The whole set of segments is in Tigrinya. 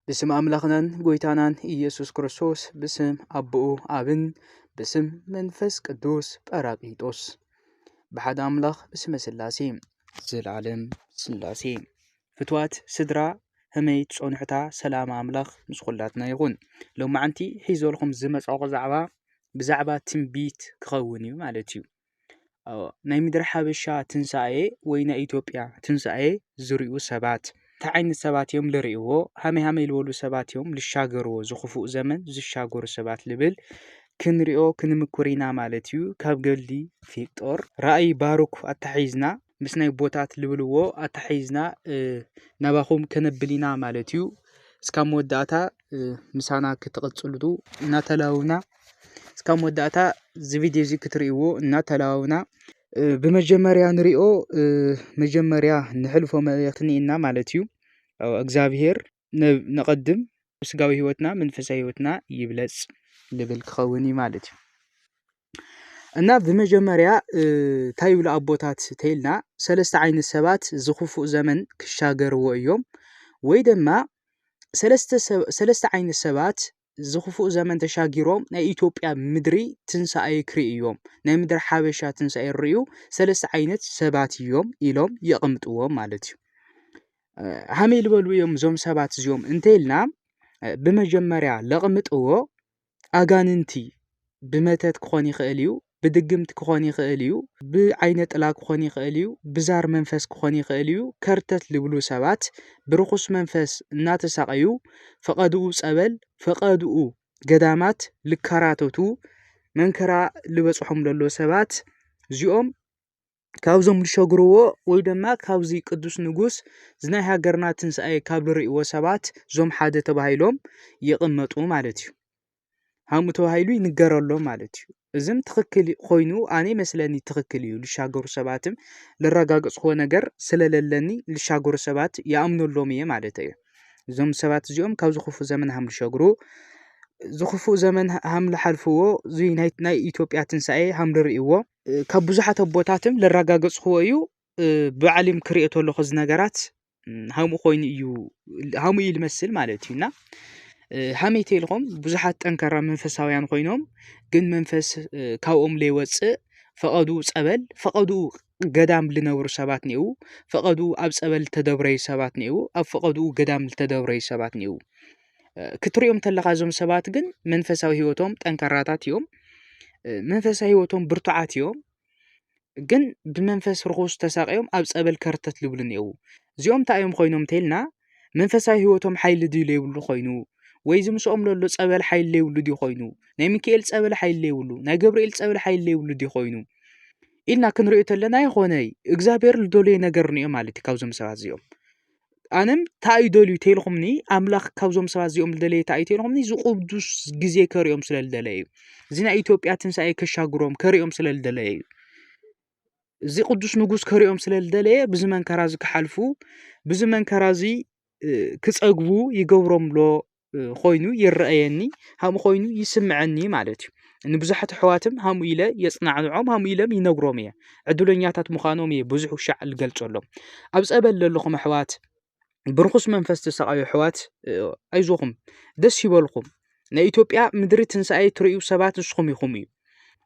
ብስም ኣምላኽናን ጎይታናን ኢየሱስ ክርስቶስ፣ ብስም ኣቦኡ ኣብን ብስም መንፈስ ቅዱስ ጳራቅሊጦስ፣ ብሓደ ኣምላኽ ብስመ ስላሴ፣ ዘላለም ስላሴ። ፍትዋት ስድራ፣ ህመይ ትጸንሑታ ሰላም ኣምላኽ ምስ ኩላትና ይኹን። ሎማዓንቲ ሒዘልኩም ዝመጻኹ ዛዕባ ብዛዕባ ትንቢት ክኸውን እዩ ማለት እዩ። ናይ ምድሪ ሓበሻ ትንሳኤ ወይ ናይ ኢትዮጵያ ትንሳኤ ዝርእዩ ሰባት እንታይ ዓይነት ሰባት እዮም ዝርእይዎ? ሃመይ ሃመይ ዝበሉ ሰባት እዮም ዝሻገርዎ? ዝኽፉእ ዘመን ዝሻገሩ ሰባት ልብል ክንሪኦ ክንምኩር ኢና ማለት እዩ። ካብ ገድሊ ፊቅጦር ራእይ ባሩክ ኣተሓሒዝና ምስ ናይ ቦታት ልብልዎ ኣተሓሒዝና ናባኹም ከነብል ኢና ማለት እዩ። እስካብ መወዳእታ ምሳና ክትቕፅሉ እናተላውና እስካብ መወዳእታ እዚ ቪድዮ እዚ ክትርእይዎ እናተላዋውና ብመጀመርያ ንሪኦ መጀመርያ ንሕልፎ መልእኽቲ እኒኤና ማለት እዩ። እግዚኣብሔር ነቐድም፣ ስጋዊ ህይወትና መንፈሳዊ ህይወትና ይብለፅ ልብል ክኸውን እዩ ማለት እዩ። እና ብመጀመርያ እንታይ ይብሉ ኣቦታት ተይልና፣ ሰለስተ ዓይነት ሰባት ዝኽፉእ ዘመን ክሻገርዎ እዮም ወይ ድማ ሰለስተ ዓይነት ሰባት ዝኽፉእ ዘመን ተሻጊሮም ናይ ኢትዮጵያ ምድሪ ትንሳኤ ክርእዩ እዮም። ናይ ምድሪ ሓበሻ ትንሳኤ ርእዩ ሰለስተ ዓይነት ሰባት እዮም ኢሎም የቕምጥዎም ማለት እዩ። ሃመይ ዝበሉ እዮም እዞም ሰባት እዚኦም እንተኢልና፣ ብመጀመርያ ለቕምጥዎ ኣጋንንቲ ብመተት ክኾን ይኽእል እዩ፣ ብድግምቲ ክኾን ይኽእል እዩ፣ ብዓይነ ጥላ ክኾን ይኽእል እዩ፣ ብዛር መንፈስ ክኾን ይኽእል እዩ። ከርተት ልብሉ ሰባት ብርኹስ መንፈስ እናተሳቐዩ ፈቐድኡ ጸበል፣ ፈቐድኡ ገዳማት ልከራተቱ መንከራ ልበጽሖም ለሎ ሰባት እዚኦም ካብዞም ልሸግርዎ ወይ ድማ ካብዚ ቅዱስ ንጉስ ዝናይ ሃገርና ትንሳኤ ካብ ልርእይዎ ሰባት ዞም ሓደ ተባሂሎም ይቕመጡ ማለት እዩ። ሃምኡ ተባሂሉ ይንገረሎም ማለት እዩ። እዝም ትኽክል ኮይኑ ኣነ ይመስለኒ ትኽክል እዩ። ልሻገሩ ሰባትም ልረጋገጽዎ ነገር ስለለለኒ ልሻገሩ ሰባት ይኣምነሎም እየ ማለት እዩ። እዞም ሰባት እዚኦም ካብ ዝኽፉ ዘመን ሃም ልሸግሩ ዝኽፉ ዘመን ሃም ልሓልፍዎ እዙይ ናይ ኢትዮጵያ ትንሳኤ ሃም ልርእይዎ ካብ ብዙሓት ኣቦታትም ልረጋገጽኽዎ እዩ። ብዓሊም ክሪኦ ተለኹ እዚ ነገራት ሃምኡ ኮይኑ እዩ፣ ሃምኡ እዩ ልመስል ማለት እዩ። እና ሃመይተ ኢልኹም ብዙሓት ጠንካራ መንፈሳውያን ኮይኖም ግን መንፈስ ካብኦም ለይወፅእ ፈቐድኡ ጸበል፣ ፈቐድኡ ገዳም ልነብሩ ሰባት ኔው፣ ፈቐድኡ ኣብ ጸበል ልተደብረዩ ሰባት ኔው፣ ኣብ ፈቐድኡ ገዳም ልተደብረዩ ሰባት ኔው። ክትሪኦም ተለኻ እዞም ሰባት ግን መንፈሳዊ ህይወቶም ጠንካራታት እዮም። መንፈሳዊ ህይወቶም ብርቱዓት እዮም። ግን ብመንፈስ ርኹስ ተሳቕዮም ኣብ ጸበል ከርተት ልብሉ እኒአው። እዚኦም እንታይ እዮም ኮይኖም እንተልና መንፈሳዊ ህይወቶም ሓይሊ ድዩ ለይብሉ ኮይኑ ወይ ዝምስኦም ለሎ ጸበል ሓይሊ ለይብሉ ድዩ ኮይኑ ናይ ሚካኤል ጸበል ሓይሊ ለይብሉ ናይ ገብርኤል ጸበል ሓይሊ ለይብሉ ድዩ ኮይኑ ኢልና ክንሪኦ ተለና ይኾነይ እግዚኣብሔር ልደልዮ ነገር ንዮ ማለት እዩ። ካብዞም ሰባት እዚኦም ኣነም እንታይ እዩ ደልዩ ተልኹምኒ ኣምላኽ ካብዞም ሰባት እዚኦም ልደለየ እንታይ እዩ ተልኹምኒ ዝቅዱስ ግዜ ከሪኦም ስለ ልደለየ እዩ። እዚ ናይ ኢትዮጵያ ትንሳኤ ከሻግሮም ከሪኦም ስለ ልደለየ እዩ። እዚ ቅዱስ ንጉስ ከሪኦም ስለ ልደለየ ብዚ መንከራ እዚ ክሓልፉ ብዚ መንከራ እዚ ክጸግቡ ይገብሮም ኣሎ ኮይኑ ይረኣየኒ፣ ሃምኡ ኮይኑ ይስምዐኒ ማለት እዩ። ንብዙሓት ኣሕዋትም ሃምኡ ኢለ የጽናዕንዖም፣ ሃምኡ ኢለም ይነግሮም እየ። ዕድለኛታት ምዃኖም እየ ብዙሕ ሻዕ ልገልጸሎም። ኣብ ጸበል ለለኹም ኣሕዋት፣ ብርኹስ መንፈስ ትሳቐዩ ኣሕዋት፣ ኣይዞኹም፣ ደስ ይበልኹም። ናይ ኢትዮጵያ ምድሪ ትንሳኤ ትርእዩ ሰባት ንስኹም ኢኹም እዩ።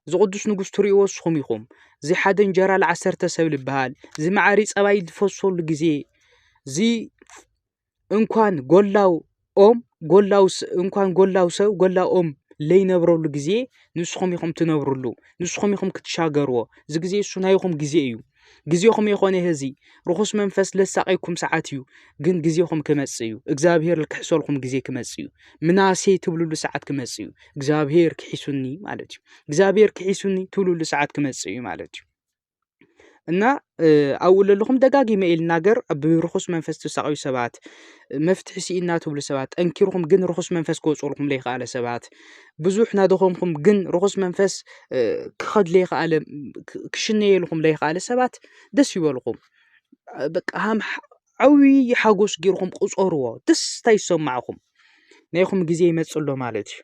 እዚ ቅዱስ ንጉስ ትርእይዎ ንስኹም ኢኹም። እዚ ሓደ እንጀራ ለዓሰርተ ሰብ ልበሃል፣ እዚ መዓሪ ጸባይ ዝፈሰሉ ግዜ፣ እዚ እንኳን ጎላው ኦም ጎላው እንኳን ጎላው ሰብ ጎላው ኦም ለይነብረሉ ግዜ ንስኹም ኢኹም ትነብርሉ፣ ንስኹም ኢኹም ክትሻገርዎ። እዚ ግዜ እሱ ናይኹም ግዜ እዩ። ግዜኹም የኾነ ህዚ ርኹስ መንፈስ ለሳቀይኩም ሰዓት እዩ። ግን ግዜኹም ክመጽእ እዩ። እግዚኣብሔር ልክሕሰልኩም ግዜ ክመጽእ እዩ። ምናሴ ትብልሉ ሰዓት ክመጽእ እዩ። እግዚኣብሔር ክሒሱኒ ማለት እዩ። እግዚኣብሔር ክሒሱኒ ትብልሉ ሰዓት ክመጽእ እዩ ማለት እዩ። እና ኣብኡ ለለኹም ደጋጊመ ኢልናገር ብርኹስ መንፈስ ትሳቐዩ ሰባት፣ መፍትሒ ስኢና ትብሉ ሰባት፣ ጠንኪርኹም ግን ርኹስ መንፈስ ክወፅልኩም ለይከኣለ ሰባት፣ ብዙሕ ናደኸምኩም ግን ርኹስ መንፈስ ክኸድ ለይከኣለ ክሽነየልኩም ለይከኣለ ሰባት ደስ ይበልኹም። በቃ ሃም ዓብዪ ሓጎስ ገይርኹም ቁፀርዎ። ደስታ ይሰማዕኹም። ናይኹም ግዜ ይመፅእ ኣሎ ማለት እዩ።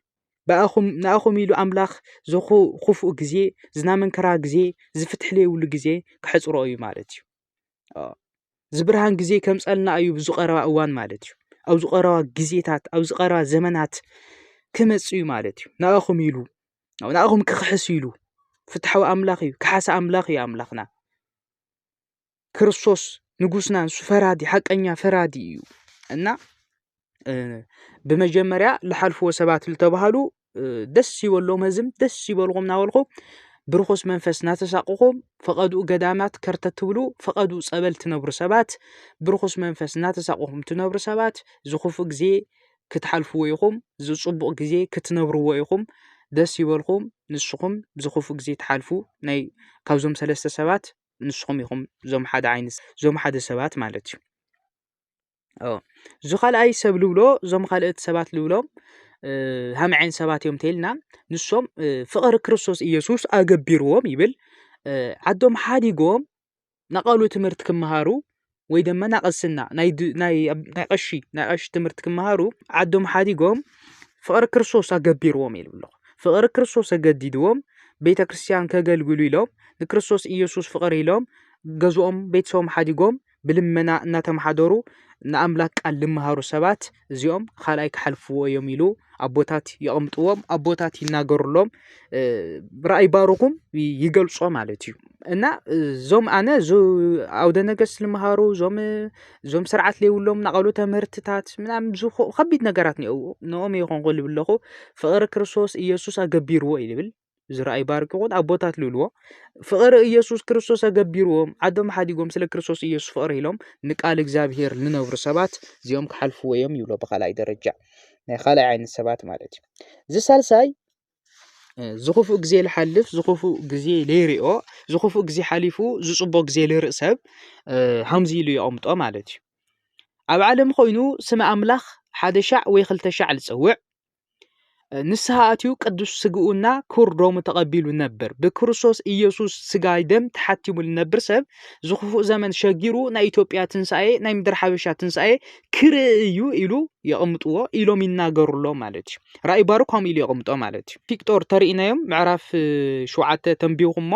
ብኣኹም ንኣኹም ኢሉ ኣምላኽ ዝኹ- ክፉእ ግዜ ዝናመንከራ ግዜ ዝፍትሕ ለይብሉ ግዜ ክሕፅሮ እዩ ማለት እዩ። ዝብርሃን ግዜ ከምፀልና እዩ ብዝቐረባ እዋን ማለት እዩ። ኣብዚ ቀረባ ግዜታት፣ ኣብዚ ቀረባ ዘመናት ክመጽእ እዩ ማለት እዩ። ንኣኹም ኢሉ፣ ንኣኹም ክኽሕስ ኢሉ። ፍትሓዊ ኣምላኽ እዩ፣ ከሓሲ ኣምላኽ እዩ ኣምላኽና። ክርስቶስ ንጉስና፣ ንሱ ፈራዲ፣ ሓቀኛ ፈራዲ እዩ። እና፣ እ፣ ብመጀመርያ ልሓልፍዎ ሰባት ልተባሃሉ፣ እ፣ ደስ ይበሎም ህዝም፣ ደስ ይበልኹም እናበልኹ፣ ብርኹስ መንፈስ እናተሳቕኹም፣ ፈቐድኡ ገዳማት ከርተት ትብሉ፣ ፈቐድኡ ጸበል ትነብሩ ሰባት፣ ብርኹስ መንፈስ እናተሳቕኹም ትነብሩ ሰባት፣ እዚ ክፉእ ግዜ ክትሓልፍዎ ኢኹም፣ እዚ ጽቡቕ ግዜ ክትነብርዎ ኢኹም። ደስ ይበልኹም፣ ንስኹም እዚ ክፉእ ግዜ ትሓልፉ፣ ናይ፣ ካብዞም ሰለስተ ሰባት ንስኹም ኢኹም እዞም ሓደ ዓይነት፣ እዞም ሓደ ሰባት ማለት እዩ። ኦ፣ እዚ ካልኣይ ሰብ ልብሎ፣ እዞም ካልኦት ሰባት ልብሎም፣ እ፣ ሃመ ዓይነት ሰባት እዮም ተይልና፣ ንሶም፣ እ፣ ፍቕሪ ክርስቶስ ኢየሱስ ኣገቢርዎም ይብል። እ፣ ዓዶም ሓዲጎም ናቐሉ ትምህርቲ ክመሃሩ ወይ ድማ ናቐስና ናይ ድ-፣ ናይ፣ ናይ ቀሺ፣ ናይ ቀሺ ትምህርቲ ክመሃሩ ዓዶም ሓዲጎም ፍቕሪ ክርስቶስ ኣገቢርዎም እዩ ልብሎ። ፍቕሪ ክርስቶስ ኣገዲድዎም ቤተ ክርስቲያን ከገልግሉ ኢሎም ንክርስቶስ ኢየሱስ ፍቕሪ ኢሎም ገዝኦም ቤተሰቦም ሓዲጎም ብልመና እናተመሓደሩ ንኣምላክ ቃል ልመሃሩ ሰባት እዚኦም ካልኣይ ክሓልፍዎ እዮም ኢሉ ኣቦታት የቐምጥዎም፣ ኣቦታት ይናገሩሎም፣ እ፣ ራእይ ባሮኩም ይ-፣ ይገልጾ ማለት እዩ። እና እዞም ኣነ ዝ-፣ ኣውደ ነገስት ልመሃሩ፣ እዞም፣ እዞም ስርዓት ለይብሎም ናቐሉ ትምህርትታት ምናምን ዝኹ-፣ ከቢድ ነገራት እኒአው፣ ንኦም ይኾንኩ ልብል ኣለኹ። ፍቕሪ ክርስቶስ ኢየሱስ ኣገቢርዎ እዩ ልብል። እዚ ራእይ ባርክ ይኹን ኣቦታት ልብልዎ። ፍቕሪ ኢየሱስ ክርስቶስ ኣገቢርዎም፣ ዓዶም ሓዲጎም ስለ ክርስቶስ ኢየሱስ ፍቕሪ ኢሎም ንቃል እግዚኣብሔር ልነብሩ ሰባት እዚኦም ክሓልፍዎ እዮም ይብሎ ብኻልኣይ ደረጃ። ናይ ካልኣይ ዓይነት ሰባት ማለት እዩ። እዚ ሳልሳይ፣ እ፣ ዝኽፉእ ግዜ ልሓልፍ፣ ዝኽፉእ ግዜ ለይሪኦ፣ ዝኽፉእ ግዜ ሓሊፉ፣ ዝጽቡቕ ግዜ ልርኢ ሰብ፣ እ፣ ሃምዚ ኢሉ የቐምጦ ማለት እዩ። ኣብ ዓለም ኮይኑ ስመ ኣምላኽ ሓደ ሻዕ ወይ ክልተ ሻዕ ልጸውዕ፣ እ፣ ንስሓ ኣትዩ ቅዱስ ስግኡና ክቡር ደሙ ተቐቢሉ ነብር። ብክርስቶስ ኢየሱስ ስጋይ ደም ተሓቲሙ ልነብር ሰብ፣ ዝኽፉእ ዘመን ሸጊሩ ናይ ኢትዮጵያ ትንሳኤ፣ ናይ ምድር ሓበሻ ትንሳኤ ክርኢ እዩ ኢሉ የቐምጥዎ፣ ኢሎም ይናገሩሎ ማለት እዩ። ራእይ ባሩክ ከምኡ ኢሉ የቐምጦ ማለት እዩ። ፊቅጦር ተርእናዮም ምዕራፍ፣ እ፣ ሸውዓተ ተንቢኹሞ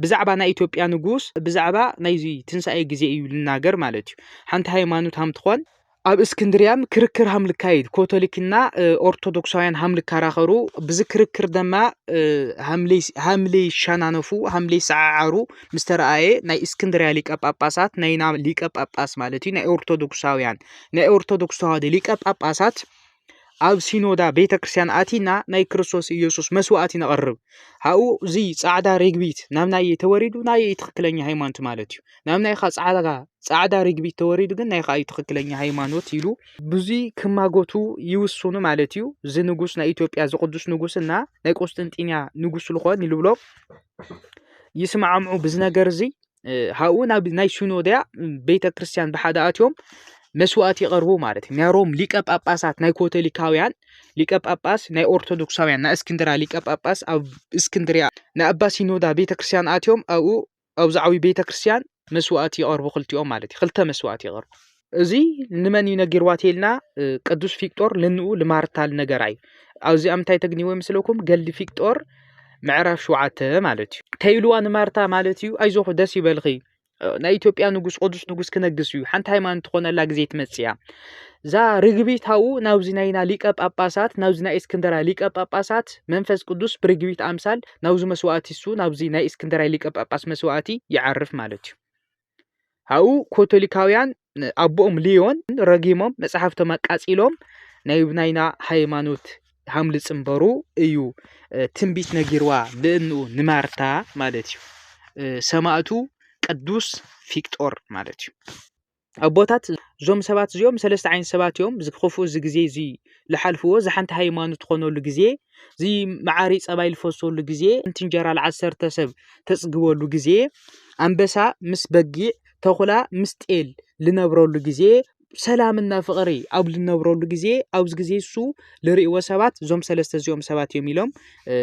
ብዛዕባ ናይ ኢትዮጵያ ንጉስ፣ ብዛዕባ ናይዚ ትንሳኤ ግዜ እዩ ልናገር ማለት እዩ። ሓንቲ ሃይማኖት ሃም ትኾን ኣብ እስክንድርያም ክርክር ሃም ልካይድ፣ ኮቶሊክና፣ እ፣ ኦርቶዶክሳውያን ሃም ልከራኸሩ፣ ብዚ ክርክር ደማ፣ እ፣ ሃም ለይ-፣ ሃም ለይሸናነፉ፣ ሃም ለይሰዓዓሩ ምስ ተረኣየ ናይ እስክንድርያ ሊቀ ጳጳሳት፣ ናይና ሊቀ ጳጳስ ማለት እዩ፣ ናይ ኦርቶዶክሳውያን፣ ናይ ኦርቶዶክስ ተዋህዶ ሊቀ ጳጳሳት ኣብ ሲኖዳ ቤተ ክርስቲያን ኣቲና ናይ ክርስቶስ ኢየሱስ መስዋዕቲ ነቐርብ። ሃኡ እዚ ጻዕዳ ርግቢት ናብ ናይ ተወሪዱ ናይ ትኽክለኛ ሃይማኖት ማለት እዩ። ናብ ናይ ኻ ጻዕዳ፣ ጻዕዳ ርግቢት ተወሪዱ ግን ናይ ኻ እዩ ትኽክለኛ ሃይማኖት ኢሉ ብዙይ ክማጎቱ ይውስኑ ማለት እዩ። እዚ ንጉስ ናይ ኢትዮጵያ፣ እዚ ቅዱስ ንጉስና ናይ ቆስጥንጢንያ ንጉስ ልኾን ይልብሎ ይስማዓምዑ ብዚ ነገር እዚ። እ፣ ሃኡ ናብ ናይ ሲኖድያ ቤተ ክርስቲያን ብሓደ ኣትዮም መስዋዕቲ ይቐርቡ ማለት እዩ። ናይ ሮም ሊቀ ጳጳሳት ናይ ኮቶሊካውያን ሊቀ ጳጳስ፣ ናይ ኦርቶዶክሳውያን ናይ እስክንድራ ሊቀ ጳጳስ ኣብ እስክንድርያ ናይ ኣባ ሲኖዳ ቤተ ክርስቲያን ኣትዮም ኣብኡ ኣብዚ ዓብዪ ቤተ ክርስቲያን መስዋዕቲ ይቐርቡ ክልቲኦም ማለት እዩ። ክልተ መስዋዕቲ ይቐርቡ። እዚ ንመን እዩ ነጊርዋ ተይልና፣ እ፣ ቅዱስ ፊቅጦር ልንኡ ልማርታ ልነገራ እዩ። ኣብዚኣ ምንታይ ተግንይዎ ይመስለኩም? ገልዲ ፊቅጦር ምዕራፍ ሸውዓተ ማለት እዩ። ተይልዋ ንማርታ ማለት እዩ፣ "ኣይዞኹ ደስ ይበልኺ፣ እ፣ ናይ ኢትዮጵያ ንጉስ ቅዱስ ንጉስ ክነግስ እዩ፣ ሓንቲ ሃይማኖት ትኾነላ ግዜ ትመጽእ እያ። እዛ ርግቢት ሃኡ ናብዚ ናይና ሊቀ ጳጳሳት፣ ናብዚ ናይ እስክንድራ ሊቀ ጳጳሳት መንፈስ ቅዱስ ብርግቢት ኣምሳል ናብዚ መስዋዕቲ እሱ፣ ናብዚ ናይ እስክንድራ ሊቀ ጳጳስ መስዋዕቲ ይዓርፍ" ማለት እዩ። ሃኡ ኮቶሊካውያን ኣቦኦም ሊዮን ረጊሞም መጽሓፍቶም ኣቃጺሎም ናይ ናይና ሃይማኖት ሃም ልጽንበሩ እዩ፣ እ፣ ትንቢት ነጊርዋ ልእንኡ ንማርታ ማለት እዩ። እ፣ ሰማእቱ ቅዱስ ፊቅጦር ማለት እዩ። ኣቦታት እዞም ሰባት እዚኦም ሰለስተ ዓይነት ሰባት እዮም። እዚ ክፉእ እዚ ግዜ እዚ ልሓልፍዎ፣ እዚ ሓንቲ ሃይማኖት ትኾነሉ ግዜ፣ እዚ መዓሪ ጸባይ ልፈሰሉ ግዜ፣ እንቲ እንጀራ ለዓሰርተ ሰብ ተጽግበሉ ግዜ፣ ኣንበሳ ምስ በጊዕ፣ ተኹላ ምስ ጤል ልነብረሉ ግዜ፣ ሰላምና ፍቕሪ ኣብ ልነብረሉ ግዜ፣ ኣብዚ ግዜ እሱ ልርእይዎ ሰባት እዞም ሰለስተ እዚኦም ሰባት እዮም ኢሎም፣ እ፣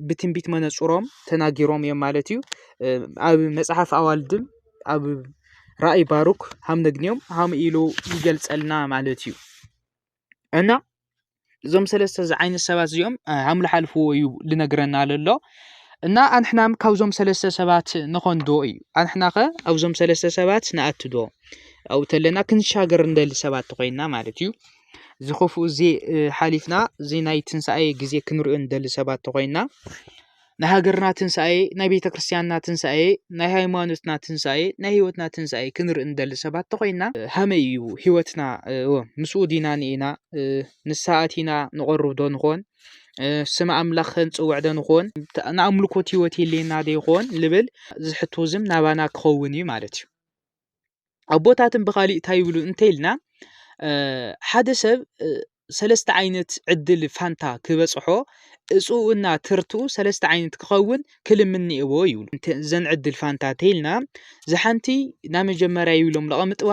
ብትንቢት መነጽሮም ተናጊሮም እዮም ማለት እዩ። እ፣ ኣብ መጽሓፍ ኣዋልድም ኣብ ራእይ ባሩክ ሃም ነግንዮም ሃም ኢሉ ይገልጸልና ማለት እዩ። እና እዞም ሰለስተ ዓይነት ሰባት እዚኦም፣ እ፣ ሃም ልሓልፍዎ እዩ ልነግረና ለሎ። እና ኣንሕናም ካብዞም ሰለስተ ሰባት ንኾን ዶ እዩ? ኣንሕናኸ ኣብዞም ሰለስተ ሰባት ንኣቱ ዶ? ኣብኡ ተለና ክንሻገር እንደሊ ሰባት ተኾይንና ማለት እዩ። እዚ ክፉእ እዚ ሓሊፍና እዚ ናይ ትንሳኤ ግዜ ክንሪኦ እንደሊ ሰባት ተኾይንና፣ ናይ ሃገርና ትንሳኤ፣ ናይ ቤተ ክርስቲያንና ትንሳኤ፣ ናይ ሃይማኖትና ትንሳኤ፣ ናይ ህይወትና ትንሳኤ ክንርኢ እንደሊ ሰባት ተኾይንና፣ ሃመይ እዩ ህይወትና? ምስኡ ዲና ንኢና? ንሳ ኣቲና ንቐርብ ዶ ንኾን? ስም ኣምላኽ ከንጽውዕ ዶ ንኾን? ንኣምልኮት ህይወት የልየና ዶ ይኾን ልብል ዝሕቶ ዝም ናባና ክኸውን እዩ ማለት እዩ። ኣቦታትን ብኻሊእ እንታይ ይብሉ እንተ ኢልና፣ ሓደ ሰብ ሰለስተ ዓይነት ዕድል ፋንታ ክበጽሖ፣ እጽኡና ትርትኡ ሰለስተ ዓይነት ክኸውን ክልምን እኒኤዎ ይብሉ። እዘን ዕድል ፋንታ እንተ ኢልና፣ ዝሓንቲ ናይ መጀመርያ ይብሎም ለቐምጥዋ፣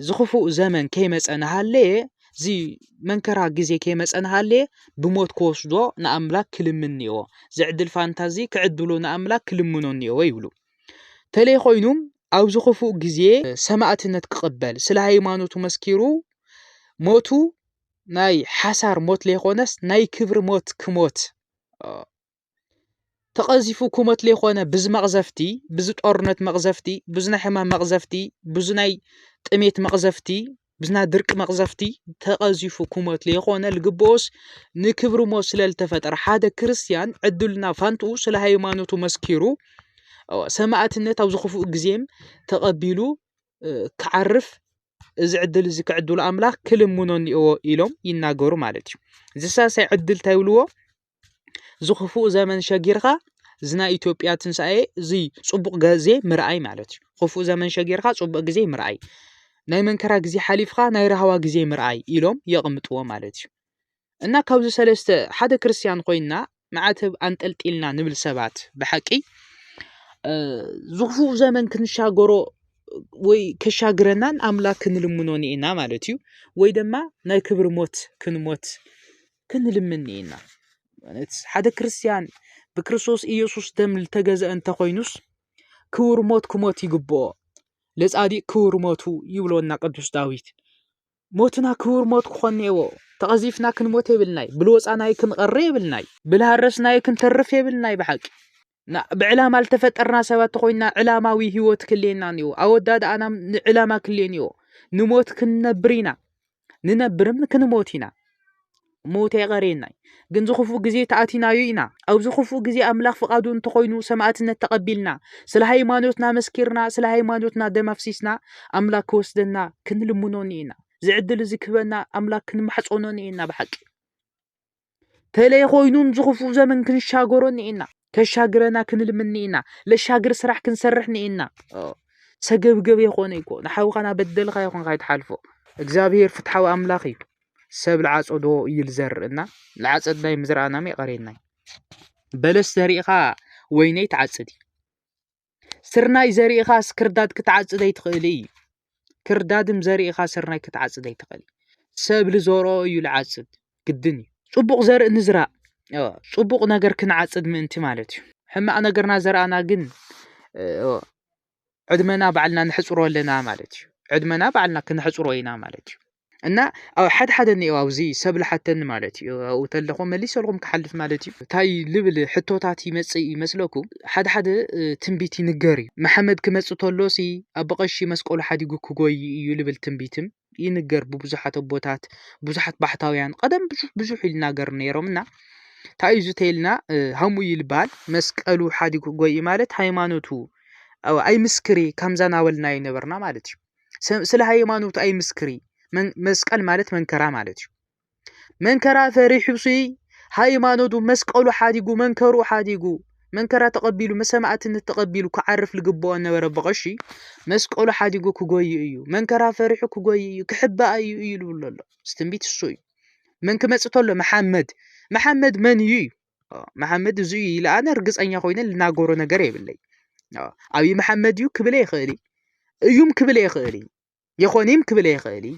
ዝኽፉእ ዘመን ከይመጸ ንሃለየ፣ እዚ መንከራ ግዜ ከይመጸ ንሃለየ፣ ብሞት ክወስዶ ንኣምላክ ክልምን እኒኤዎ። እዚ ዕድል ፋንታ እዚ ክዕድሎ ንኣምላክ ክልምኖ እኒኤዎ ይብሉ። ተለይ ኮይኑም ኣብዚ ክፉእ ግዜ ሰማእትነት ክቕበል፣ ስለ ሃይማኖቱ መስኪሩ ሞቱ ናይ ሓሳር ሞት ለይኮነስ ናይ ክብሪ ሞት ክሞት፣ ተቐዚፉ ክሞት ለይኮነ ብዚ መቕዘፍቲ፣ ብዚ ጦርነት መቕዘፍቲ፣ ብዚ ናይ ሕማም መቕዘፍቲ፣ ብዚ ናይ ጥሜት መቕዘፍቲ፣ ብዚ ናይ ድርቂ መቕዘፍቲ ተቐዚፉ ክሞት ለይኮነ ልግብኦስ ንክብሪ ሞት ስለ ልተፈጠረ ሓደ ክርስትያን ዕድልና ፋንትኡ ስለ ሃይማኖቱ መስኪሩ ሰማእትነት ኣብዚ ክፉእ ግዜም ተቐቢሉ ክዓርፍ እዚ ዕድል እዚ ክዕድሉ ኣምላኽ ክልምኖ እኒኦዎ ኢሎም ይናገሩ ማለት እዩ። እዚ ሳልሳይ ዕድል እንታይ ይብልዎ? እዚ ክፉእ ዘመን ሸጊርካ እዚ ናይ ኢትዮጵያ ትንሳኤ እዚ ጽቡቕ ግዜ ምርኣይ ማለት እዩ። ክፉእ ዘመን ሸጊርካ ጽቡቕ ግዜ ምርኣይ፣ ናይ መንከራ ግዜ ሓሊፍካ ናይ ራህዋ ግዜ ምርኣይ ኢሎም የቕምጥዎ ማለት እዩ። እና ካብዚ ሰለስተ ሓደ ክርስትያን ኮይንና ማዕተብ ኣንጠልጢልና ንብል ሰባት ብሓቂ ዝኽፉእ ዘመን ክንሻገሮ ወይ ከሻግረናን ኣምላክ ክንልምኖ ንኢና ማለት እዩ። ወይ ድማ ናይ ክብሪ ሞት ክንሞት ክንልምን ንኢና ማለት ሓደ ክርስትያን ብክርስቶስ ኢየሱስ ደም ልተገዘአ እንተኮይኑስ ክቡር ሞት ክሞት ይግብኦ። ለጻዲቅ ክቡር ሞቱ ይብሎና ቅዱስ ዳዊት። ሞትና ክቡር ሞት ክኾን እኒኤዎ። ተቐዚፍና ክንሞት የብልናይ። ብልወጻናይ ክንቐሪ የብልናይ። ብልሃረስናይ ክንተርፍ የብልናይ። ብሓቂ ብዕላማ ልተፈጠርና ሰባት ተኾይንና ዕላማዊ ህይወት ክልየና እኒኤዎ። ኣወዳድኣና ንዕላማ ክልየ እኒኤዎ። ንሞት ክንነብር ኢና። ንነብርም ክንሞት ኢና። ሞት ኣይቐርየናይ። ግን ዝኽፉእ ግዜ ተኣቲናዩ ኢና። ኣብዚ ክፉእ ግዜ ኣምላኽ ፍቓዱ እንተኾይኑ ሰማእትነት ተቐቢልና፣ ስለ ሃይማኖትና መስኪርና፣ ስለ ሃይማኖትና ደም ኣፍሲስና፣ ኣምላኽ ክወስደና ክንልምኖ እኒኤና። ዝዕድል እዚ ክህበና ኣምላኽ ክንማሕጾኖ እኒኤና ብሓቂ። ተለይ ኮይኑን ዝኽፉእ ዘመን ክንሻገሮ እኒኤና። ከሻግረና ክንልምን እኒኤና። ለሻግር ስራሕ ክንሰርሕ እኒኤና። ሰገብገብ የኾነ ይኮ ንሓውኻና በደልካ ይኾንካ ይትሓልፎ። እግዚኣብሔር ፍትሓዊ ኣምላኽ እዩ። ሰብ ልዓጸዶ እዩ ልዘርእ እና ልዓጸድናይ ምዝረኣናም የቐሬናይ። በለስ ዘሪእኻ ወይነይ ትዓጽድ እዩ። ስርናይ ዘሪእኻ ክርዳድ ክትዓጽድ ኣይትኽእል እዩ። ክርዳድም ዘሪእኻ ስርናይ ክትዓጽድ ኣይትኽእል። ሰብ ልዘርኦ እዩ ልዓጽድ ግድን እዩ። ጽቡቕ ዘርኢ ንዝራእ፣ ጽቡቕ ነገር ክንዓጽድ ምእንቲ ማለት እዩ። ሕማቕ ነገርና ዘርኣና ግን ዕድመና ባዕልና ንሕጽሮ ኣለና ማለት እዩ። ዕድመና ባዕልና ክንሕጽሮ ኢና ማለት እዩ። እና ኣብ ሓደ ሓደ እኒኦ ኣብዚ ሰብ ልሓተኒ ማለት እዩ። ኣብኡ ተለኹ መሊሰልኩም ክሓልፍ ማለት እዩ። እንታይ ልብል ሕቶታት ይመጽእ ይመስለኩም? ሓደ ሓደ ትንቢት ይንገር እዩ። መሓመድ ክመጽእ ተሎ ሲ ኣቦ ቀሺ መስቀሉ ሓዲጉ ክጎይ እዩ ልብል ትንቢትም ይንገር ብብዙሓት ኣቦታት፣ ብዙሓት ባሕታውያን። ቀደም ብዙሕ ብዙሕ ይናገር ነይሮም እና እንታይ እዩ ተይልና ሃሙ እዩ ልበሃል። መስቀሉ ሓዲጉ ክጎይ ማለት ሃይማኖቱ ኣይምስክሪ ከምዛ ናበልና ይነበርና ማለት እዩ። ስለ ሃይማኖቱ ኣይምስክሪ። መስቀል ማለት መንከራ ማለት እዩ። መንከራ ፈሪሑ ሲ ሃይማኖቱ መስቀሉ ሓዲጉ መንከሩ ሓዲጉ መንከራ ተቐቢሉ መሰማእትነት ተቐቢሉ ክዓርፍ ልግብኦ ነበረ። በቐሺ መስቀሉ ሓዲጉ ክጎይ እዩ። መንከራ ፈሪሑ ክጎይ እዩ፣ ክሕባእ እዩ እዩ ልብሎ ኣሎ። ትንቢት እሱ እዩ። መን ክመጽእ ተሎ? መሓመድ። መሓመድ መን እዩ እዩ? መሓመድ እዚ እዩ ኢለ ኣነ ርግጸኛ ኮይነ ልናገሮ ነገር የብለይ። ኣብይ መሓመድ እዩ ክብል ይኽእል እዩም ክብል ይኽእል እዩ። የኾኒም ክብል ይኽእል እዩ።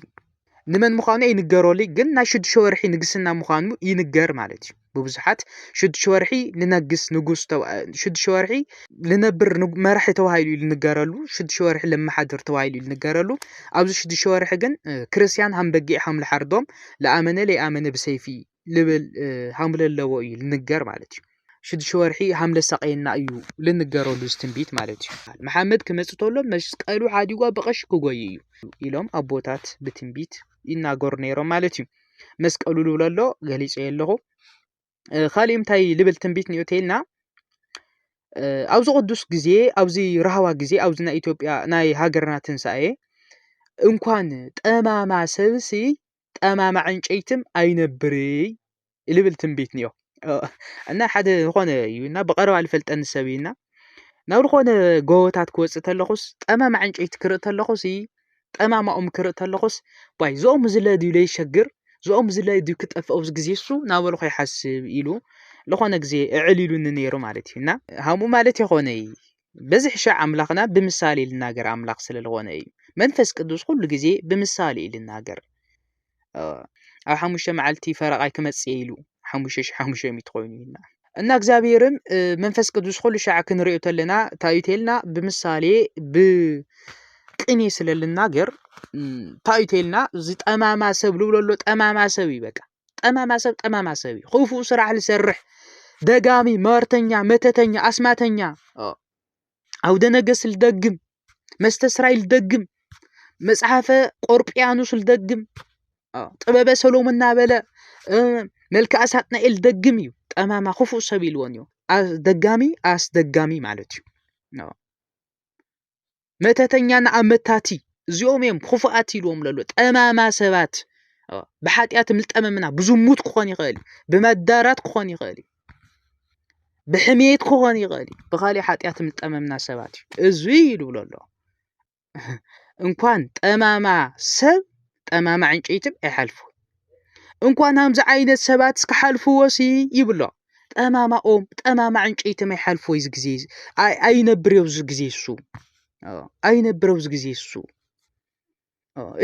ንመን ምዃኑ ኣይንገረሉ፣ ግን ናይ ሽዱሽተ ወርሒ ንግስና ምዃኑ ይንገር ማለት እዩ። ብብዙሓት ሽዱሽተ ወርሒ ንነግስ ንጉስ፣ ሽዱሽተ ወርሒ ልነብር መራሒ ተባሂሉ እዩ ልንገረሉ። ሽዱሽተ ወርሒ ለመሓድር ተባሂሉ እዩ ልንገረሉ። ኣብዚ ሽዱሽተ ወርሒ ግን ክርስቲያን ሃም በጊዕ ሃም ልሓርዶም፣ ለኣመነ ለይኣመነ ብሰይፊ ልብል ሃም ለለዎ እዩ ልንገር ማለት እዩ። ሽዱሽተ ወርሒ ሃምለ ሳቀየና እዩ ልንገረሉ እዚ ትንቢት ማለት እዩ። መሓመድ ክመጽእ ተሎ መስቀሉ ሓዲጓ ብቐሽ ክጎይ እዩ ኢሎም ኣቦታት ብትንቢት ይናገሩ ነይሮም ማለት እዩ። መስቀሉ ልብሎ ኣሎ ገሊጸ ኣለኹ። ካልእ እንታይ ልብል ትንቢት ንእዮ ተይልና ኣብዚ ቅዱስ ግዜ ኣብዚ ራህዋ ግዜ ኣብዚ ናይ ኢትዮጵያ ናይ ሃገርና ትንሳኤ እንኳን ጠማማ ሰብሲ ጠማማ ዕንጨይትም ኣይነብርይ ልብል ትንቢት ንዮ እና ሓደ ዝኾነ እዩ እና ብቐረባ ልፈልጠኒ ሰብ እዩ እና ናብ ዝኾነ ጎቦታት ክወፅእ ተለኹስ ጠማማ ዕንጨይቲ ክርኢ ተለኹስ ጠማማኦም ክርኢ ተለኹስ ዋይ እዚኦም ዝለ ድዩ ለይሸግር እዚኦም ዝለ ድዩ ክጠፍእ ኣብዚ ግዜ እሱ ናበልኹ ይሓስብ ኢሉ ዝኾነ ግዜ እዕል ኢሉኒ ነይሩ ማለት እዩ እና ሃምኡ ማለት የኾነ እዩ በዝሕ ሻዕ ኣምላኽና ብምሳሌ ልናገር ኣምላኽ ስለ ዝኾነ እዩ መንፈስ ቅዱስ ኩሉ ግዜ ብምሳሌ እዩ ልናገር ኣብ ሓሙሽተ መዓልቲ ፈረቓይ ክመጽእ ኢሉ ሓሙሽተ ሺሕ ሓሙሽተ ሚእቲ ኮይኑ ኢልና እና እግዚኣብሔርም መንፈስ ቅዱስ ኩሉ ሻዕ ክንሪኦ ተለና ታዩቴልና ብምሳሌ ብቅኔ ስለ ልናገር ታዩቴልና ዝጠማማ ሰብ ልብለሎ ጠማማ ሰብ እዩ በቃ ጠማማ ሰብ ጠማማ ሰብ እዩ ክፉእ ስራሕ ልሰርሕ ደጋሚ መርተኛ መተተኛ ኣስማተኛ ኣውደ ነገስ ልደግም መስተ ስራይ ልደግም መጽሓፈ ቆርጵያኖስ ልደግም ጥበበ ሰሎሞን እናበለ መልክዓ ሳጥናኤል ልደግም እዩ ጠማማ ክፉእ ሰብ ኢልዎን እዩ ደጋሚ ኣስደጋሚ ማለት እዩ መተተኛ ንኣመታቲ እዚኦም እዮም ክፉኣት ኢልዎም ለሎ ጠማማ ሰባት ብሓጢኣት ምልጠመምና ብዝሙት ክኾን ይኽእል እዩ ብመዳራት ክኾን ይኽእል እዩ ብሕሜት ክኾን ይኽእል እዩ ብካሊእ ሓጢኣት ምልጠመምና ሰባት እዩ እዚ ይብሎ ኣሎ እንኳን ጠማማ ሰብ ጠማማ ዕንጨይትም ኣይሓልፉ እንኳን ሃምዚ ዓይነት ሰባት ክሓልፍዎ ሲ ይብሎ ጠማማኦም ጠማማ ዕንጨይትም ኣይሓልፍዎ እዚ ግዜ ኣይነብር እዚ ግዜ እሱ ኣይነብር እዚ ግዜ እሱ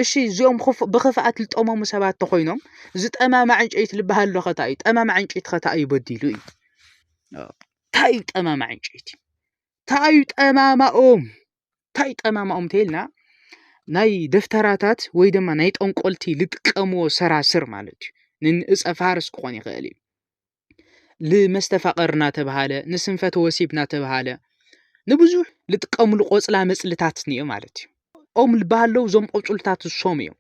እሺ እዚኦም ብክፍኣት ልጠመሙ ሰባት ተኮይኖም እዚ ጠማማ ዕንጨይቲ ልበሃል ኣሎ ከታ እዩ ጠማማ ዕንጨይቲ ከታ እዩ በዲሉ እዩ እንታይ እዩ ጠማማ ዕንጨይቲ እንታይ እዩ ጠማማኦም እንታይ ጠማማኦም ተይልና ናይ ደፍተራታት ወይ ድማ ናይ ጠንቆልቲ ልጥቀምዎ ሰራስር ማለት እዩ ንእፀ ፋርስ ክኾን ይኽእል እዩ ልመስተፋቐር እናተባሃለ ንስንፈተ ወሲብ እናተባሃለ ንብዙሕ ልጥቀምሉ ቆፅላ መፅልታት ንዮ ማለት እዩ ኦም ልበሃለው እዞም ቆፅልታት እሶም እዮም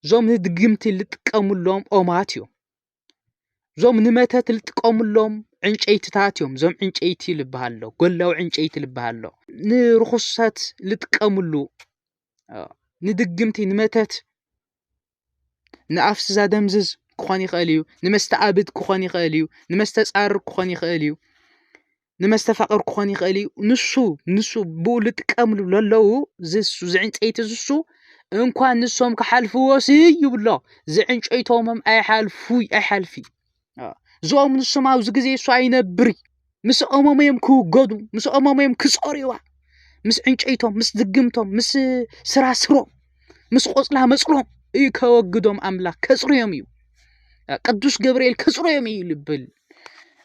እዞም ንድግምቲ ልጥቀምሎም ኦማት እዮም እዞም ንመተት ልጥቀምሎም ዕንጨይትታት እዮም እዞም ዕንጨይቲ ልበሃሎ ጎላዊ ዕንጨይቲ ልበሃሎ ንርኹሰት ልጥቀምሉ ንድግምቲ ንመተት ንኣፍስዛ ደምዝዝ ክኾን ይኽእል እዩ ንመስተኣብድ ክኾን ይኽእል እዩ ንመስተፃርር ክኾን ይኽእል እዩ ንመስተፋቕር ክኾን ይኽእል እዩ ንሱ ንሱ ብኡ ልጥቀምሉ ለለዉ ዝሱ ዝዕንፀይቲ ዝሱ እንኳን ንሶም ክሓልፍዎ ሲ ይብሎ ዝዕንጨይቶሞም ኣይሓልፉ ኣይሓልፊ እዚኦም ንሶም ኣብዚ ግዜ እሱ ኣይነብሪ ምስ ኦሞም እዮም ክውገዱ ምስ ኦሞም እዮም ክፀርዋ ምስ ዕንጨይቶም ምስ ድግምቶም ምስ ስራስሮም ምስ ቆፅላ መፅሎም እዩ ከወግዶም ኣምላኽ ከፅርዮም እዩ ቅዱስ ገብርኤል ከፅርዮም እዩ ልብል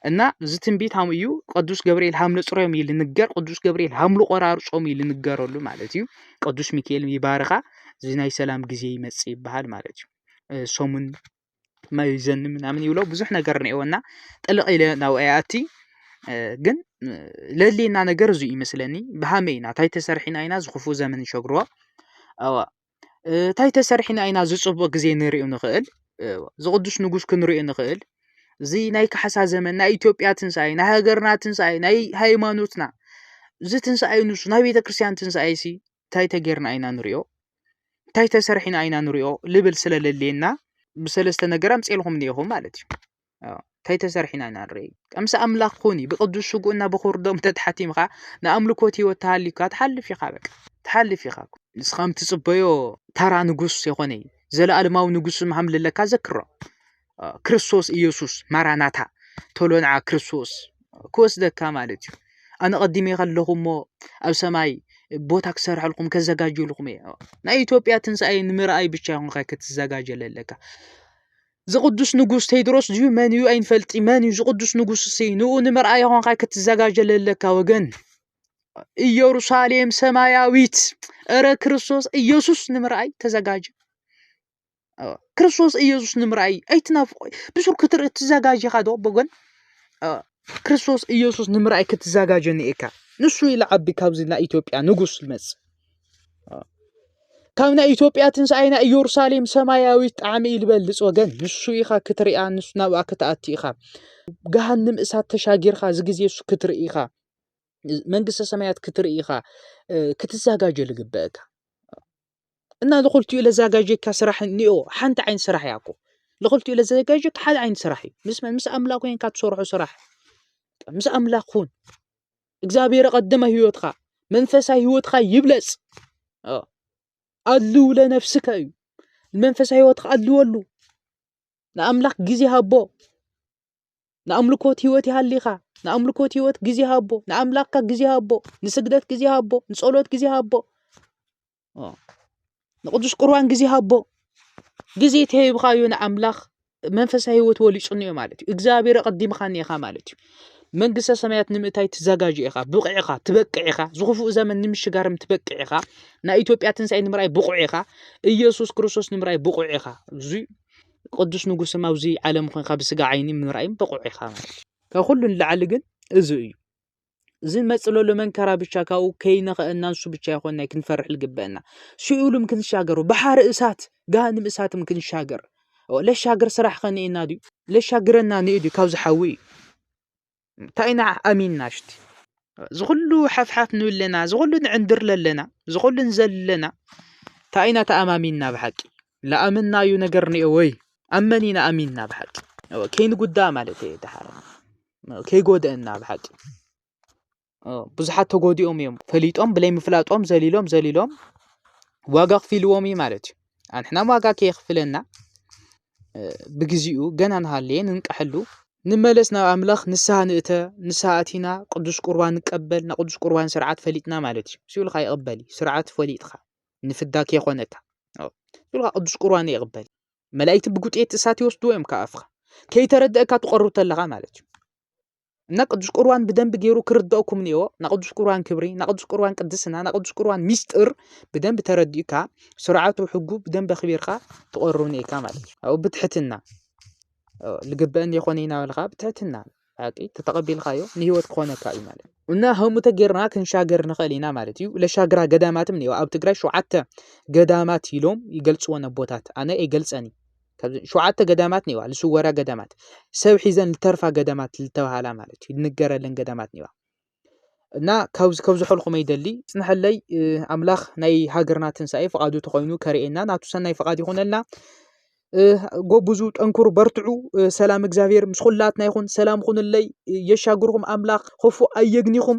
እና እዚ ትንቢት ሃም እዩ ቅዱስ ገብርኤል ሃም ነፅሮም እዩ ልንገር ቅዱስ ገብርኤል ሃም ልቆራርፆም እዩ ልንገረሉ ማለት እዩ ቅዱስ ሚካኤል ይባርኻ እዚ ናይ ሰላም ግዜ ይመፅእ ይበሃል ማለት እዩ ሰሙን መይዘኒ ምናምን ይብሎ ብዙሕ ነገር ነኤወና ጥልቕ ኢለ ናብ ኣቲ ግን ለሌና ነገር እዙ ይመስለኒ ብሃመ ኢና እንታይ ተሰርሒና ኢና ዝኽፉእ ዘመን ሸግርዎ ኣዋ እንታይ ተሰርሒና ኢና ዝፅቡቕ ግዜ ንሪኦ ንኽእል ዝቕዱስ ንጉስ ክንሪኦ ንኽእል እዚ ናይ ካሕሳ ዘመን ናይ ኢትዮጵያ ትንሳኤ ናይ ሃገርና ትንሳኤ ናይ ሃይማኖትና እዚ ትንሳኤ ንሱ ናይ ቤተ ክርስቲያን ትንሳኤ ሲ እንታይ ተጌርና ኢና ንሪኦ እንታይ ተሰርሒና ኢና ንሪኦ ልብል ስለ ለልየና ብሰለስተ ነገር ኣምፅኤልኩም እኒኢኹም ማለት እዩ እንታይ ተሰርሒና ኢና ንርኢ ከምሲ ኣምላኽ ኩኒ ብቅዱስ ስጉእና ብኹርዶም ተትሓቲምካ ንኣምልኮት ህይወት ተሃሊካ ትሓልፍ ኢኻ በቃ ትሓልፍ ኢኻ ንስኻም ትፅበዮ ተራ ንጉስ የኾነ ዘለኣለማዊ ንጉስ ምሃም ለለካ ዘክሮ ክርስቶስ ኢየሱስ ማራናታ ቶሎ ንዓ ክርስቶስ ክወስደካ ማለት እዩ ኣነ ቀዲመ ከለኹ እሞ ኣብ ሰማይ ቦታ ክሰርሐልኩም ከዘጋጀልኩም እየ ናይ ኢትዮጵያ ትንሳኤ ንምርኣይ ብቻ ይኹንካ ክትዘጋጀ ለለካ ዝቅዱስ ንጉስ ቴድሮስ ድዩ መን እዩ ኣይንፈልጢ መን እዩ ዝቅዱስ ንጉስ ሲ ንኡ ንምርኣይ ይኹንካ ክትዘጋጀ ለለካ ወገን ኢየሩሳሌም ሰማያዊት እረ ክርስቶስ ኢየሱስ ንምርኣይ ተዘጋጀ ክርስቶስ ኢየሱስ ንምርኣይ ኣይትናፍቆ ብሱር ክትርኢ ትዘጋጀኻ ዶ በጎን ክርስቶስ ኢየሱስ ንምርኣይ ክትዘጋጀ እኒኤካ። ንሱ ይልዓቢ ካብዚ ናይ ኢትዮጵያ ንጉስ ዝመጽእ። ካብ ናይ ኢትዮጵያ ትንሳኤ ናይ ኢየሩሳሌም ሰማያዊት ጣዕሚ እዩ ዝበልጽ ወገን። ንሱ ኢኻ ክትሪኣ፣ ንሱ ናብኣ ክትኣቲ ኢኻ። ገሃንም እሳት ተሻጊርካ እዚ ግዜ እሱ ክትርኢ ኢኻ። መንግስተ ሰማያት ክትርኢ ኢኻ። እ፣ ክትዘጋጀ ዝግበአካ። እና ንኽልቲኡ ለዛጋጀካ ስራሕ እኒኦ፣ ሓንቲ ዓይነት ስራሕ እያ እኮ። ንኽልቲኡ ለዘጋጀካ ሓደ ዓይነት ስራሕ እዩ። ምስ መን? ምስ ኣምላኽ ኮይንካ ትሰርሖ ስራሕ። ምስ ኣምላኽ ኩን። እግዚኣብሔር ቀደመ ህይወትካ፣ መንፈሳዊ ህይወትካ ይብለጽ። ኦ፣ ኣልው ለነፍስከ እዩ። መንፈሳዊ ህይወትካ ኣልወሉ። ንኣምላኽ ግዜ ሃቦ። ንኣምልኮት ህይወት ይሃሊኻ። ንኣምልኮት ህይወት ግዜ ሃቦ። ንኣምላኽካ ግዜ ሃቦ። ንስግደት ግዜ ሃቦ። ንጸሎት ግዜ ሃቦ። ኦ፣ ንቅዱስ ቁርባን ግዜ ሃቦ። ግዜ ተሂብኻዮ ንኣምላኽ መንፈሳዊ ህይወት ወሊጹ እኒኦ ማለት እዩ። እግዚኣብሔር ኣቐዲምኻ እኒኤኻ ማለት እዩ። መንግስተ ሰማያት ንምእታይ ትዘጋጆ ኢኻ፣ ብቑዕ ኢኻ፣ ትበቅዕ ኢኻ። ዝኽፉእ ዘመን ንምሽጋርም ትበቅዕ ኢኻ። ናይ ኢትዮጵያ ትንሳኤ ንምርኣይ ብቑዕ ኢኻ። ኢየሱስ ክርስቶስ ንምርኣይ ብቑዕ ኢኻ። እዚ ቅዱስ ንጉስም ኣብዚ ዓለም ኮይንካ ብስጋ ዓይኒ ምርኣይም ብቑዕ ኢኻ ማለት እዩ። ካብ ኩሉ ንላዕሊ ግን እዚ እዩ። እዚ መጽእ ዘሎ መንከራ ብቻ ካብኡ ከይነኸአና ንሱ ብቻ ይኾንና ክንፈርሕ ልግበአና። ሲኦልም ክንሻገሩ፣ ባሕሪ እሳት፣ ገሃንም እሳትም ክንሻገር። ኦ፣ ለሻግር ስራሕ ኸኒኤና ድዩ? ለሻግረና ንኢ ድዩ? ካብዚ ሓዊ እዩ። እንታይ ኢና ኣሚንና ሽቲ? እዚ ኩሉ ሓፍሓፍ ንብል ኣለና፣ እዚ ኩሉ ንዕንድር ለለና፣ እዚ ኩሉ ንዘል ኣለና፣ እንታይ ኢና ተኣማሚንና ብሓቂ? ለኣመናዩ ነገር ንኤ ወይ ኣመን ኢና ኣሚንና ብሓቂ? ኦ፣ ከይንጉዳእ ማለት እየ ደሓር። ኦ፣ ከይጎደአና ብሓቂ። ኦ፣ ብዙሓት ተጎዲኦም እዮም። ፈሊጦም ብለይ ምፍላጦም ዘሊሎም፣ ዘሊሎም ዋጋ ክፊልዎም እዩ ማለት እዩ። ኣንሕናም ዋጋ ከየኽፍለና፣ እ፣ ብግዚኡ ገና ንሃለየ ንንቃሐሉ። ንመለስ ናብ ኣምላኽ፣ ንስሃ ንእተ፣ ንስሃ ኣቲና፣ ቅዱስ ቁርባን ንቀበል፣ ናይ ቅዱስ ቁርባን ስርዓት ፈሊጥና ማለት እዩ። ሲኡልካ ይቕበል እዩ። ስርዓት ፈሊጥካ፣ ንፍዳ ከይኾነካ። ኦ፣ ሲኡልካ ቅዱስ ቁርባን ይቕበል። መላእክቲ ብጉጤት እሳት ይወስድዎ እዮም ካብ ኣፍኻ። ከይተረደእካ ትቐርብ ተለኻ ማለት እዩ። እና ቅዱስ ቁርባን ብደንብ ገይሩ ክርደእኩም እኒኦ። ናይ ቅዱስ ቁርባን ክብሪ፣ ናይ ቅዱስ ቁርባን ቅድስና፣ ናይ ቅዱስ ቁርባን ሚስጥር ብደንብ ተረዲእካ፣ ስርዓቱ ሕጉ ብደንብ ኣኽቢርካ ትቐርብ እኒኤካ ማለት እዩ። ኣብኡ ብትሕትና፣ ኦ፣ ልግበአን የኾነ ኢና በልካ ብትሕትና ሓቂ ተተቐቢልካዮ ንህይወት ክኾነካ እዩ ማለት እዩ። እና ከምኡ ተጌርና ክንሻገር ንኽእል ኢና ማለት እዩ። ለሻግራ ገዳማትም እኒኦ። ኣብ ትግራይ ሸውዓተ ገዳማት ኢሎም ይገልጽዎ ነቦታት። ኣነ ኣይገልጸን እዩ። ካብዚ ሸውዓተ ገዳማት እኒዋ፣ ልስወራ ገዳማት። ሰብ ሒዘን ልተርፋ ገዳማት ልተባሃላ ማለት እዩ። ልንገረለን ገዳማት እኒዋ። እና ካብዚ፣ ከብዝሐልኩም ይደሊ። ጽንሐለይ፣ እ፣ ኣምላኽ ናይ ሃገርና ትንሳኤ ፍቓዱ ተኾይኑ ከርእየና ናቱ ሰናይ ፍቓድ ይኹነልና። እ፣ ጎብዙ፣ ጠንክሩ፣ በርትዑ። እ፣ ሰላም እግዚኣብሔር ምስ ኩላትና ይኹን። ሰላም ኩንለይ። እ፣ የሻግርኩም ኣምላኽ፣ ክፉእ ኣየግኒኹም።